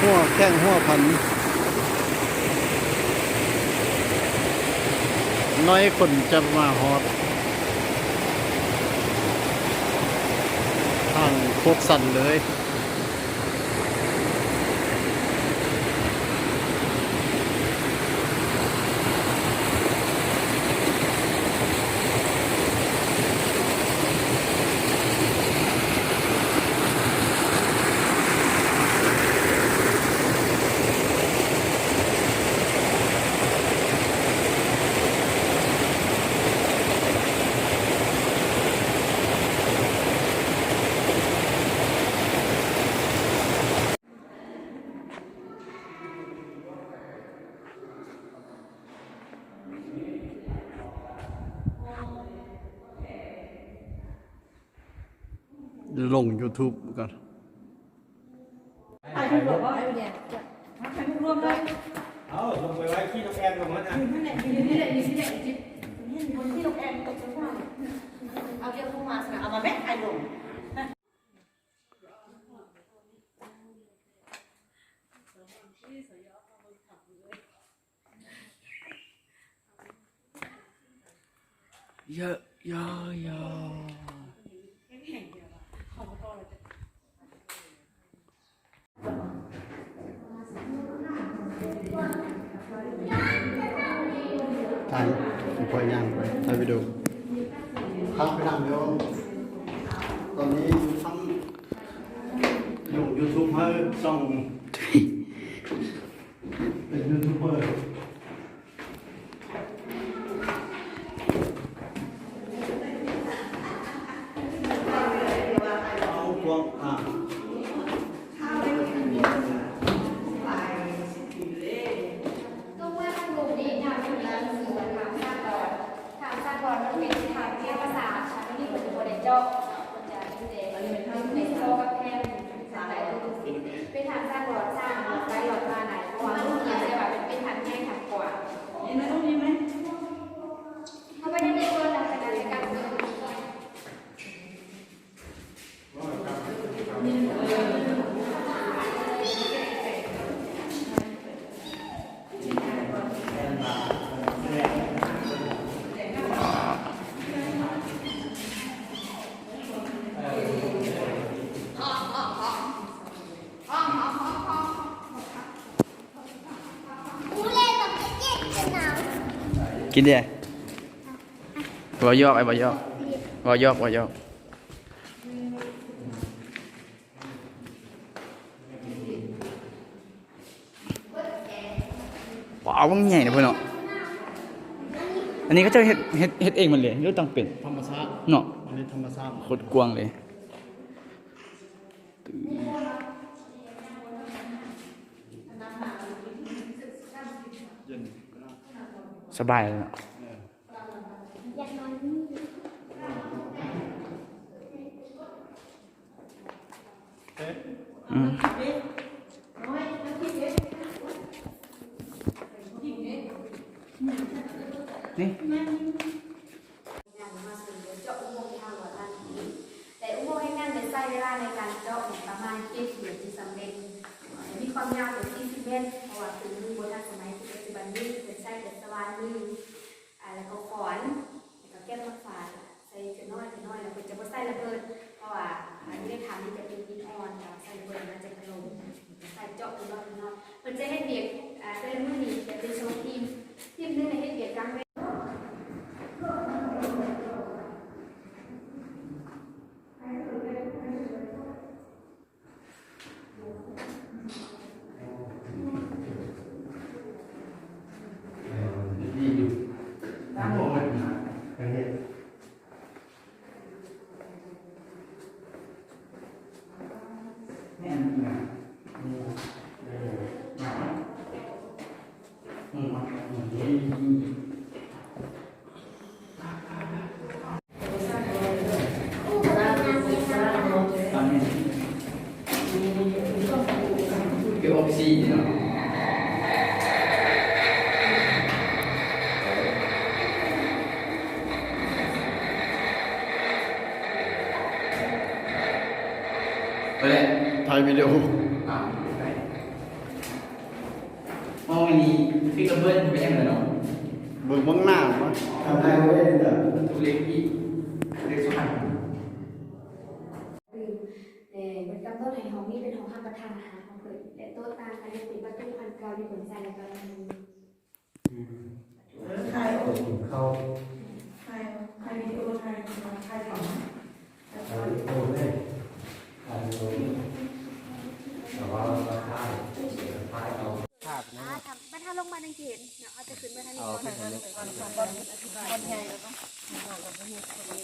ຫົວແຂ່ງຫົວພັນ ໜ້ອຍຄົນຈະມາຮອດ ທາງໂຄດຊັນເລີຍ. ລົງຢູທູບກ່ອນ. ຖ່າຍຮູບລວມເລີຍ ຖ່າຍຮູບລວມເລີຍ. ເອົາ ລົງໄປໄວ້ທີ່ນ້ອງແອນ ລົງມານະ ຢູ່ຫັ້ນແຫຼະ ຢູ່ນີ້ແຫຼະ ຢູ່ນີ້ແຫຼະ ຢູ່ທີ່ນ້ອງແອນ ຕົກລົງມາ. ເອົາ ດຽວລົງມາຊັ້ນນະ ເອົາມາແມ່ ຖ່າຍລົງ. ເຍາະ ເຍາະ ເຍາະ. ຖ່າຍ ຂ້ອຍຍ່າງໄປ ຖ່າຍວິດີໂອ. ພາໄປນຳເດີ. ຕອນນີ້ທັງລົງຢູທູບໃຫ້ຊ່ອງ ເປັນຢູທູບເບີ. ທ່ານສາກອນ ມັນເປັນທ່າວຽວປະສາດ ທາງນີ້ເພິ່ນບໍ່ໄດ້ເຈາະ ເພິ່ນຈະມີແຕ່ໃນທໍ່ກັບແຜ່ນທາງໃຕ້ ເປັນທ່າສາກອນ ສ້າງຫຼອດໄປຫຼອດມາຫຼາຍ ເພາະວ່າມັນເປັນທ່າແຮງທ່າກວ້າງ. ເຫັນໄໝ? ຕົງນີ້ໄໝ? ເຮົາໄປເຮັດໃນສ່ວນຫຼັງຈາກນັ້ນໃນການເບິ່ງ. ກິນເດ້. ເວົ້າຢອກ ອ້າຍເວົ້າຢອກ ເວົ້າຢອກ ເວົ້າຢອກ. ວ້າວ ບັກໃຫຍ່ເດ້ເພິ່ນເນາະ. ອັນນີ້ເຂົາເຈົ້າເຮັດ ເຮັດ ເຮັດເອງໝົດເລີຍ ຫຼືຕ້ອງເປັນ? ທຳມະຊາດເນາະ. ອັນນີ້ທຳມະຊາດ ໂຄດກວ້າງເລີຍ. ສະບາຍເລີຍເນາະ. ອືມ ນີ້ ງານມາເຊີນເຈາະອຸໂມງທີ່ຫ້າຮ້ອຍລ້ານປີ ແຕ່ອຸໂມງແຫ່ງນັ້ນໄດ້ໃຊ້ເວລາໃນການເຈາະປະມານເຈັດເດືອນຈຶ່ງສຳເລັດ ມີຄວາມຍາວເຖິງສີ່ສິບແມັດ ເພາະວ່າເຄື່ອງມືບໍ່ທັນສະໄໝຄືປັດຈຸບັນນີ້ ເພິ່ນໃຊ້ແຕ່ສະຫວ່ານມື ແລ້ວກໍຄ້ອນ ແລ້ວກໍແກັບມາຟາດ ໃສ່ເທື່ອນ້ອຍເທື່ອນ້ອຍ ແລ້ວເພິ່ນຈະບໍ່ໃສ່ລະເບີດ ເພາະວ່າຢູ່ໃນຖ້ຳນີ້ຈະເປັນຫີນອ່ອນ ຖ້າໃສ່ລະເບີດມັນຈະຖະຫຼົ່ມ. ໃສ່ເຈາະເປັນຫຼອດເປັນຫຼອດ ເພິ່ນຈະເຮັດວຽກ ອ່າ ແຕ່ລະມື້ນີ້ຈະເປັນສອງທີມ ທີມໜຶ່ງເຮັດວຽກກາງແຈ້ງ. ຄືອອກຊີເນາະ. ໄປແລ້ວ ຖ່າຍວິດີໂອ. ອ່າ ໄປ. ນີ້ Fix Number ບໍ່ແມ່ນແລ້ວເນາະ ເບິ່ງເບື້ອງໜ້າມາ ທຳໄດ້ບໍ່ໄດ້ເດີ ຕົວເລກອີກ ຕົວເລກສຸດທ້າຍ ແຕ່ມັນກຳນົດໃຫ້ຫ້ອງນີ້ເປັນຫ້ອງຮັບປະທານອາຫານຂອງເພິ່ນ ແລະໂຕະຕ່າງກັນຍັງເປັນປະຕູອັນເກົ່າທີ່ເພິ່ນໃຊ້ໃນຕອນນັ້ນຢູ່. ເອີ ຂາຍອອກ ເຂົ້າ ຂາຍ ຂາຍວິດີໂອ ຂາຍ ຂາຍຂອງ ຂາຍວິດີໂອເລີຍ ຂາຍວິດີໂອ ແຕ່ວ່າລາຄາ ຂາຍເອົາ ອ່າ ຖ້າ ບັດເຮົາລົງມາຈັ່ງຊິເຫັນເນາະ ເຮົາຈະຂຶ້ນມາທາງນີ້ກ່ອນ ເອົາໄປທາງນີ້ ກ່ອນ ກ່ອນ ກ່ອນ ກ່ອນໃຫຍ່ແລ້ວກໍ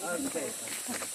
ໂອເຄ.